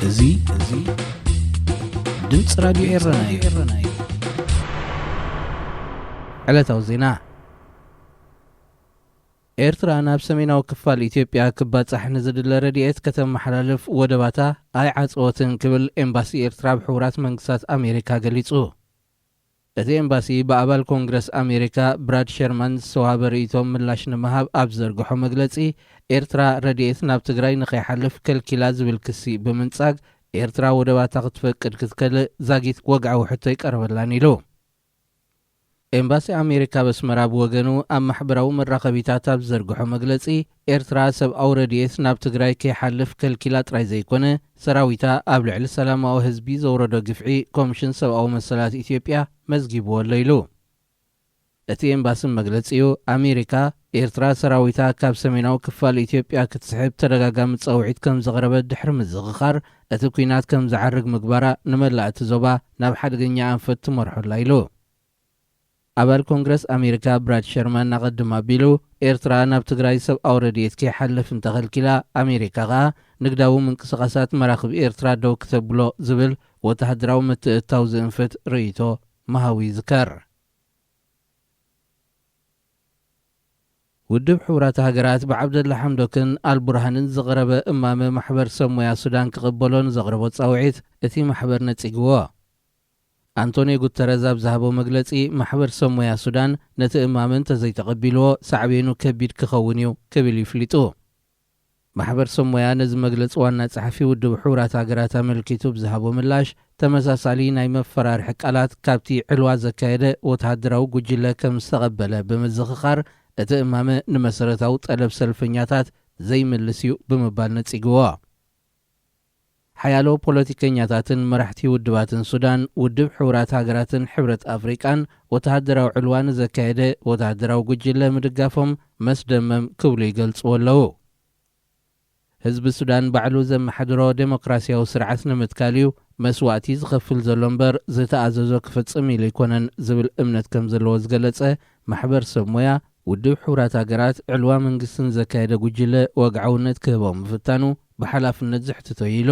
እዚ እዚ ድምፂ ራዲዮ ኤረና እዩ። ዕለታዊ ዜና። ኤርትራ ናብ ሰሜናዊ ክፋል ኢትዮጵያ ክባጻሕ ንዝድለ ረድኤት ከተመሓላልፍ ወደባታ ኣይዓጸወትን ክብል ኤምባሲ ኤርትራ ኣብ ሕቡራት መንግስታት ኣሜሪካ ገሊጹ። እቲ ኤምባሲ ብኣባል ኮንግረስ ኣሜሪካ ብራድ ሸርማን ዝተዋህበ ርእይቶ ምላሽ ንምሃብ ኣብ ዘርግሖ መግለጺ፣ ኤርትራ ረድኤት ናብ ትግራይ ንኸይሓልፍ ከልኪላ ዝብል ክሲ ብምንጻግ፣ ኤርትራ ወደባታ ክትፈቅድ ክትከልእ ዛጊት ወግዓዊ ሕቶ ኣይቀረበላን ኢሉ። ኤምባሲ ኣሜሪካ ኣብ ኣስመራ ብወገኑ ኣብ ማሕበራዊ መራኸቢታት ኣብ ዘርግሖ መግለጺ፣ ኤርትራ ሰብኣዊ ረድኤት ናብ ትግራይ ከይሓልፍ ከልኪላ ጥራይ ዘይኮነ፣ ሰራዊታ ኣብ ልዕሊ ሰላማዊ ህዝቢ ዘውረዶ ግፍዒ ኮሚሽን ሰብኣዊ መሰላት ኢትዮጵያ መዝጊብዎ ኣሎ ኢሉ። እቲ ኤምባሲ መግለጺኡ፣ ኣሜሪካ፣ ኤርትራ ሰራዊታ ካብ ሰሜናዊ ክፋል ኢትዮጵያ ክትስሕብ ተደጋጋሚ ጸውዒት ከም ዘቕረበት ድሕሪ ምዝኽኻር፣ እቲ ኲናት ከም ዝዓርግ ምግባራ ንመላእ እቲ ዞባ ናብ ሓደገኛ ኣንፈት ትመርሖ ኣላ ኢሉ። ኣባል ኮንግረስ ኣሜሪካ ብራድ ሸርማን ኣቐድም ኣቢሉ፣ ኤርትራ ናብ ትግራይ ሰብኣዊ ረድኤት ከይሓልፍ እንተኸልኪላ፣ ኣሜሪካ ከኣ ንግዳዊ ምንቅስቓሳት መራኽብ ኤርትራ ደው ክተብሎ ዝብል ወተሃደራዊ ምትእትታው ዝእንፍት ርእይቶ ምሃቡ ይዝከር። ውድብ ሕቡራት ሃገራት ብዓብደላ ሓምዶክን ኣልቡርሃንን ዝቐረበ እማመ ማሕበር ሰብ ሞያ ሱዳን ክቕበሎ ንዘቕረቦ ጻውዒት እቲ ማሕበር ነጺግዎ። ኣንቶኒዮ ጉተረዝ ኣብ ዝሃቦ መግለጺ፣ ማሕበር ሰብ ሞያ ሱዳን ነቲ እማመ እንተዘይተቐቢልዎ ሳዕቤኑ ከቢድ ክኸውን እዩ ክብል ይፍሊጡ። ማሕበር ሰብ ሞያ ነዚ መግለጺ ዋና ጸሓፊ ውድብ ሕቡራት ሃገራት ኣመልኪቱ ብዝሃቦ ምላሽ፣ ተመሳሳሊ ናይ መፈራርሒ ቃላት ካብቲ ዕልዋ ዘካየደ ወተሃደራዊ ጉጅለ ከም ዝተቐበለ ብምዝኽኻር፣ እቲ እማመ ንመሰረታዊ ጠለብ ሰልፈኛታት ዘይምልስ እዩ ብምባል ነጺግዎ። ሓያሎ ፖለቲከኛታትን መራሕቲ ውድባትን ሱዳን፣ ውድብ ሕቡራት ሃገራትን ሕብረት ኣፍሪቃን ወተሃደራዊ ዕልዋ ንዘካየደ ወተሃደራዊ ጉጅለ ምድጋፎም መስደመም ክብሉ ይገልጽዎ ኣለዉ። ህዝቢ ሱዳን ባዕሉ ዘመሓድሮ ዴሞክራሲያዊ ስርዓት ንምትካል እዩ መስዋእቲ ዝኸፍል ዘሎ እምበር፣ ዝተኣዘዞ ክፍጽም ኢሉ ኣይኮነን ዝብል እምነት ከም ዘለዎ ዝገለጸ ማሕበር ሰብ ሞያ፣ ውድብ ሕቡራት ሃገራት ዕልዋ መንግስቲ ንዘካየደ ጉጅለ ወግዓውነት ክህቦ ምፍታኑ ብሓላፍነት ዘሕትቶ እዩ ኢሉ።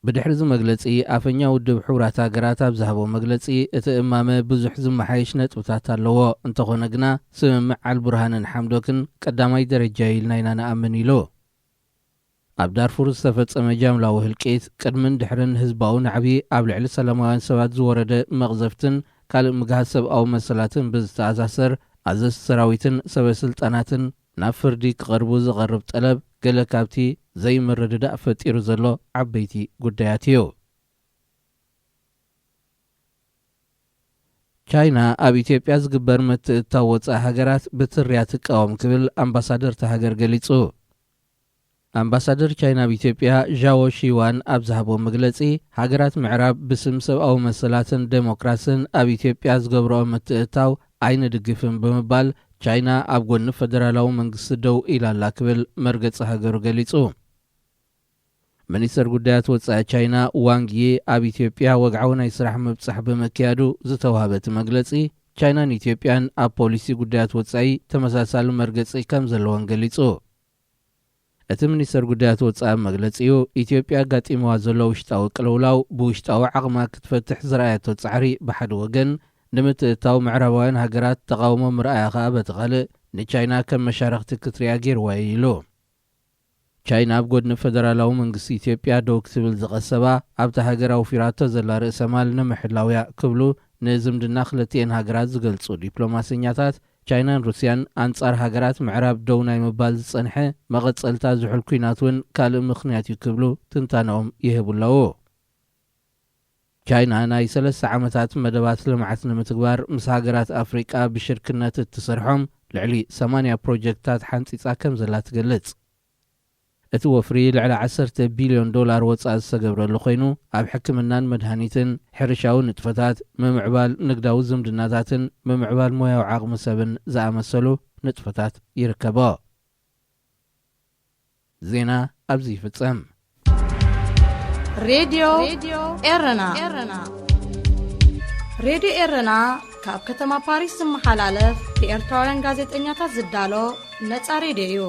ብድሕሪ እዚ መግለጺ፣ ኣፈኛ ውድብ ሕቡራት ሃገራት ኣብ ዝሃቦ መግለጺ፣ እቲ እማመ ብዙሕ ዝመሓየሽ ነጥብታት ኣለዎ፣ እንተኾነ ግና ስምምዕ ኣልቡርሃንን ሓምዶክን ቀዳማይ ደረጃ እዩ ኢልና ኢና ንኣምን ኢሉ። ኣብ ዳርፉር ዝተፈጸመ ጃምላዊ ህልቂት፣ ቅድምን ድሕርን ህዝባዊ ናዕቢ፣ ኣብ ልዕሊ ሰላማውያን ሰባት ዝወረደ መቕዘፍትን ካልእ ምግሃስ ሰብኣዊ መሰላትን ብዝተኣሳሰር፣ ኣዘዝቲ ሰራዊትን ሰበ ስልጣናትን ናብ ፍርዲ ክቐርቡ ዝቐርብ ጠለብ፣ ገለ ካብቲ ዘይምርድዳእ ፈጢሩ ዘሎ ዓበይቲ ጉዳያት እዩ። ቻይና ኣብ ኢትዮጵያ ዝግበር ምትእትታው ወጻኢ ሃገራት ብትርያ ትቃወም ክብል ኣምባሳደር እታ ሃገር ገሊጹ። ኣምባሳደር ቻይና ኣብ ኢትዮጵያ ዣዎ ሺዋን ኣብ ዝሃቦ መግለጺ፣ ሃገራት ምዕራብ ብስም ሰብኣዊ መሰላትን ዴሞክራስን ኣብ ኢትዮጵያ ዝገብርኦ ምትእትታው ኣይንድግፍን ብምባል፣ ቻይና ኣብ ጎኒ ፈደራላዊ መንግስቲ ደው ኢላ ኣላ ክብል መርገጺ ሃገሩ ገሊጹ። ሚኒስተር ጉዳያት ወጻኢ ቻይና ዋንግ ዪ ኣብ ኢትዮጵያ ወግዓዊ ናይ ስራሕ ምብጻሕ ብምክያዱ ዝተዋህበ እቲ መግለጺ፣ ቻይናን ኢትዮጵያን ኣብ ፖሊሲ ጉዳያት ወጻኢ ተመሳሳሊ መርገጺ ከም ዘለወን ገሊጹ። እቲ ሚኒስተር ጉዳያት ወጻኢ ኣብ መግለጺኡ፣ ኢትዮጵያ ኣጋጢምዋ ዘሎ ውሽጣዊ ቅልውላው ብውሽጣዊ ዓቕማ ክትፈትሕ ዝረኣየቶ ጻዕሪ ብሓደ ወገን ንምትእትታው ምዕራባውያን ሃገራት ተቓውሞ ምርኣያ ከኣ በቲ ካልእ ንቻይና ከም መሻርኽቲ ክትሪኣ ገይርዋ እዩ ኢሉ። ቻይና ኣብ ጎድኒ ፈደራላዊ መንግስቲ ኢትዮጵያ ደው ክትብል ዝቐሰባ፣ ኣብታ ሃገር ኣውፊራቶ ዘላ ርእሰ ማል ንምሕላው እያ ክብሉ ንዝምድና ክልቲኤን ሃገራት ዝገልጹ ዲፕሎማሰኛታት፣ ቻይናን ሩስያን ኣንጻር ሃገራት ምዕራብ ደው ናይ ምባል ዝጸንሐ መቐጸልታ ዝሑል ኲናት እውን ካልእ ምኽንያት እዩ ክብሉ ትንታነኦም ይህቡ ኣለዉ። ቻይና ናይ ሰለስተ ዓመታት መደባት ልምዓት ንምትግባር ምስ ሃገራት ኣፍሪቃ ብሽርክነት እትሰርሖም ልዕሊ ሰማንያ ፕሮጀክትታት ሓንጺጻ ከም ዘላ ትገልጽ። እቲ ወፍሪ ልዕሊ ዓሰርተ ቢልዮን ዶላር ወጻኢ ዝተገብረሉ ኮይኑ፣ ኣብ ሕክምናን መድሃኒትን፣ ሕርሻዊ ንጥፈታት፣ ምምዕባል ንግዳዊ ዝምድናታትን ምምዕባል ሞያዊ ዓቕሚ ሰብን ዝኣመሰሉ ንጥፈታት ይርከቦ። ዜና ኣብዚ ይፍጸም። ሬድዮ ኤረና። ሬድዮ ኤረና ካብ ከተማ ፓሪስ ዝመሓላለፍ ብኤርትራውያን ጋዜጠኛታት ዝዳሎ ነጻ ሬድዮ እዩ።